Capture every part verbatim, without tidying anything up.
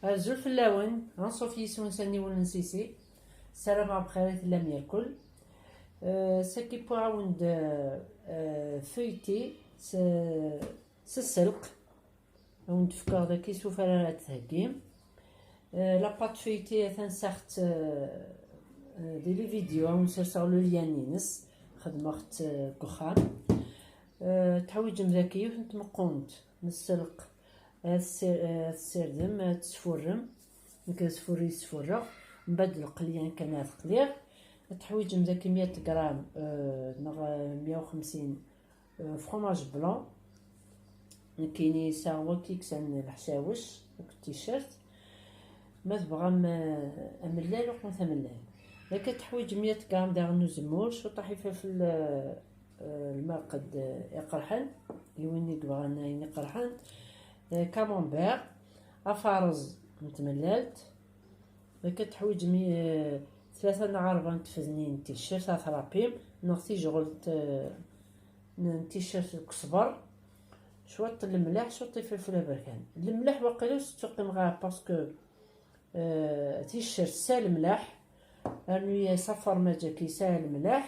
Azul fell-awen, anṣuf yis-wen s aniwel n Sisi. Ssarameɣ bxir i tellam yerkul. Euh, saki wwiɣ-awen-d, euh, feuilleté s, s sselq. Ad wen-d-fkeɣ daki s ufar ara d-theggim. Euh, la pâte feuilletée atan saɣet, euh, euh, di les vidéos, ad wen-serseɣ le lien-ines. Xedmeɣ-t, euh, deg uxxam. Euh, teḥwiǧem daki yiwet n tmeqqunt n sselq. Ad tessir-, ad tessirdem, ad tesfurrem. Nekk d asfurri i sfurreɣ. Mbaɛd lqelyan kan ad qliɣ. Ad teḥwiǧem daki mya gram, euh, neɣ, euh, mya u xemsin, euh, fromage blanc. Nekkini yesɛa waki yeksan leḥcawec akked ticcert. Ma tebɣam, euh, amellal, uqmet amellal. Daki ad teḥwiǧem mya gram daɣen n uzemmur, cwiṭ ifelfel, euh, euh, lmerqed, euh, iqerḥen, i win i yebɣan ayen iqerḥen, euh, camembert, afaṛez n tmellalt, daki ad teḥwiǧem, euh, tlata neɣ ṛebɛa n tfednin n ticcert ad trapim, neɣ tijeɣelt, euh, n ticcert deg uṣber, cwiṭ n lemleḥ, cwiṭ ifelfel aberkan. Lemleḥ waqila ur s-tettuqim ara, parce que Euh, ticcert tesɛa lemleḥ, rnu-yas afermaj-agi yesɛa lemleḥ,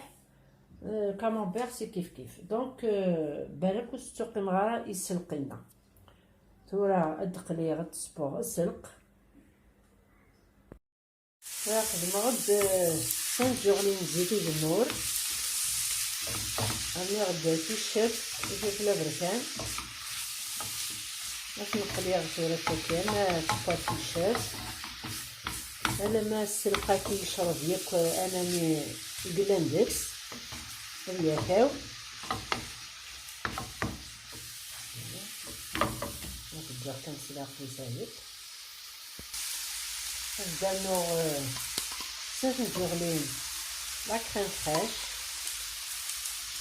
euh, camembert c'est kif kif. Donc, euh, balak ur s-tettuqim ara i sselq-inna. Tura ad d-qliɣ, ad d-sewweɣ sselq. Tura xedmeɣ-d, euh, cinq juɣlin n zzit uzemmur. Rniɣ-d ticcert, ifelfel aberkan. Ad ten-qliɣ tura akka kan, ad tewweḍ ticcert. Alamma sselq-agi yecreb yakk aman i yellan deg-s. Ad yerkaw. Ad t-ǧǧeɣ kan s leɛqel zayed. Ad d-rnuɣ, euh, snat n tjeɣlin la crème fraîche.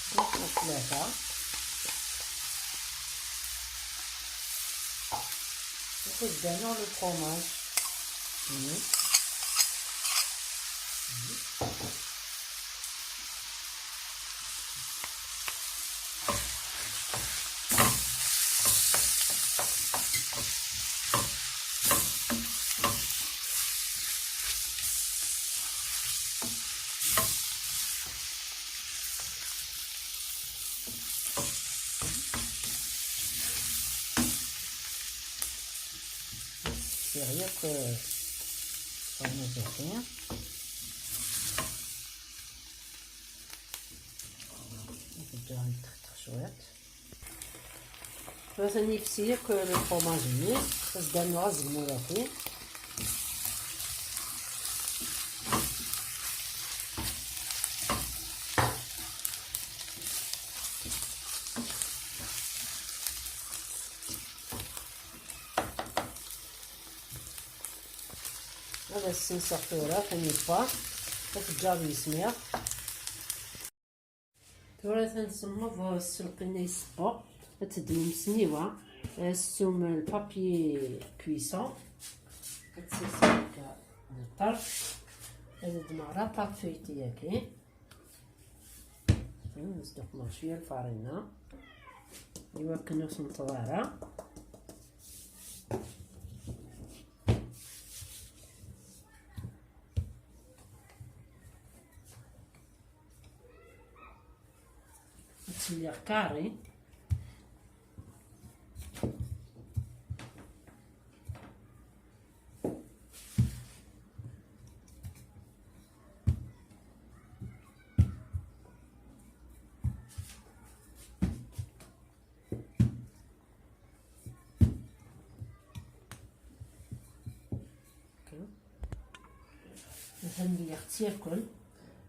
Snat neɣ tlata. Ad d-rnuɣ le fromage. Mhm. Mhm. Ssiɣ yakk, eh, ṭumaṭiḥin. Ad ǧǧeɣ yeṭṭexṭex cwiṭ. Atan yefsi yakk le fromage-nni, ad s-d-rnuɣ azemmur-agi. Ad as-senseɣ tura, atan yewwa, ad t-ǧǧeɣ ad yesmiɣ. Tura atan semmeḍ sselq-inna yessewweɣ, ad teddmem s nniwa, ad tettum le papier cuisson, ad t-serseɣ akka di ṭṭerf, ad ddmeɣ la pâte feuilletée-agi. Hmm, ad sduqmeɣ cwiya lfarina i wakken ur tenṭeḍ ara. Ad tt-lliɣ carré. Atan lliɣ tt-yakkel.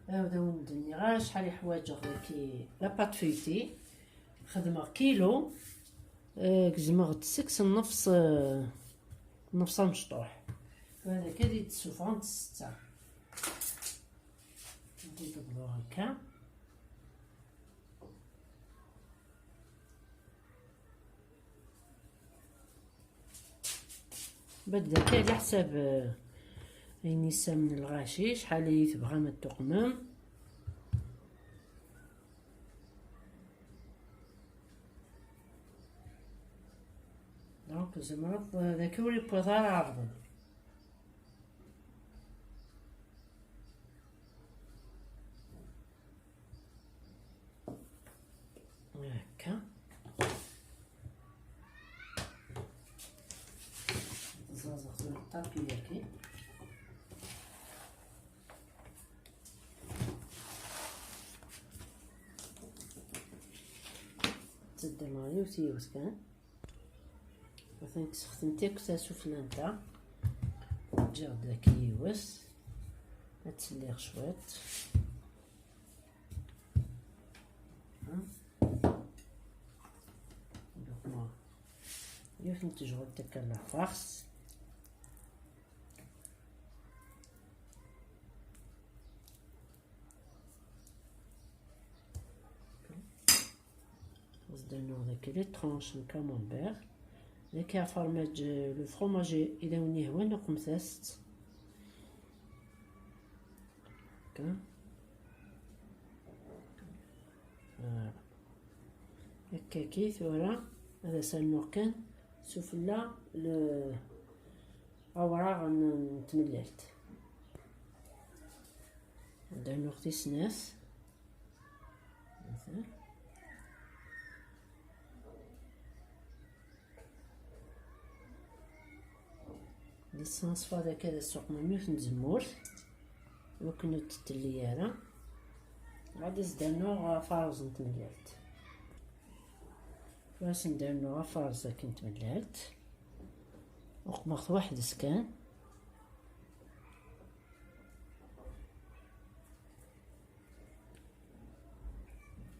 Ad awen-d-nniɣ ara acḥal i ḥwaǧeɣ daki la pâte feuilletée. Xedmeɣ kilo, eh, gezmeɣ-d seg-s nnefs, eh, nnefs amecṭuḥ. Tura daki ad yi-d-ssufɣent setta. Ad yi-d-bḍuɣ akka. Bad daki ɛla ḥsab, eh, ayen yessamen lɣaci, acḥal i tebɣam ad tuqmem. Donc, tzemreḍ, eh, daki ur yewwiḍ ara ɛerḍen. Api daki. Tteddemeɣ yiwet yiwet kan. Atan ssexdmeɣ akk tasuflant-a. Ǧǧiɣ-d daki yiwet. Ad tt-lliɣ cwiṭ. Ha? Donc, yiwet n tejɣelt akka n la farce. Ad d-rnuɣ daki les tranches n camembert. Daki afermaj, le fromage, ila win yehwan uqmet-as-t. Akka. Voilà. Akkaki tura ad as-rnuɣ kan sufella le awraɣ n n tmellalt. Ad d-rnuɣ tis snat. Di ṣṣenṣfa daki ad as-suqmen yiwet n tzemmurt, iwakken ur d-telli ara. Ad as-d-rnuɣ afarẓ n tmellalt. Tura ad as-d-rnuɣ afarẓ akken n tmellalt. Uqmeɣ-t weḥd-s kan.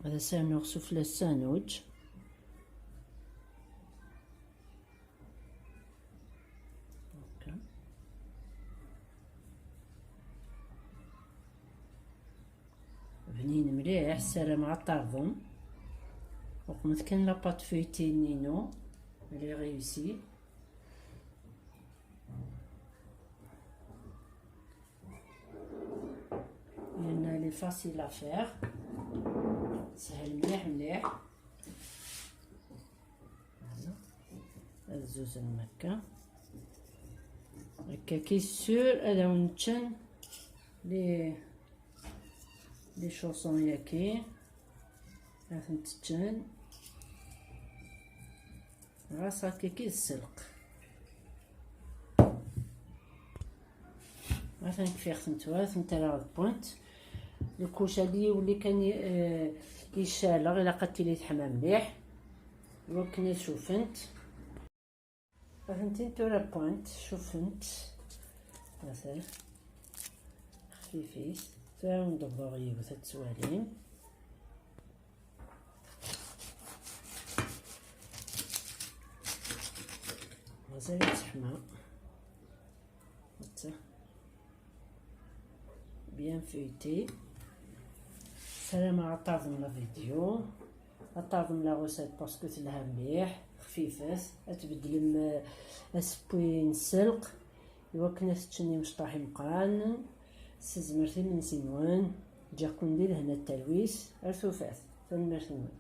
Ad as-rnuɣ sufella ssanuǧ. Akka. Bnin mliḥ, ssarameɣ ad terḍem. Uqmet kan la pâte feuilletée-nni-inu, elle est réussie. Yerna elle est facile à faire. Sehel mliḥ mliḥ. Voilà. Ad zuznem akka. Akka ki sûr ad awen-ččen les, les chaussons-yaki. Ad tent-ččen. Ɣas akka ki d sselq. Atan kfiɣ-tent tura, ad tent-rreɣ d point. Lkuca-nni yewli kan, eh, yecɛel, ilaq ad tili teḥma mliḥ. Iwakken ad cufent. Atan tura point, cufent. Atan. Xfifit. Tura ad wen-d-ḍebbeɣ yiwet ad tt-twalim. Mazal-itt teḥma. Hatta. Bien feuilletée. Ssarameɣ ad terḍem la vidéo, ad terḍem la recette parce que telha mliḥ, xfifet, ad tbeddlem, eh, asewwi n sselq, iwakken ad teččen imecṭaḥ imeqqranen, s tezmert imensi-nwen. Ǧǧiɣ-ken di lehna d talwit, ar tufat, tanemmirt-nwen.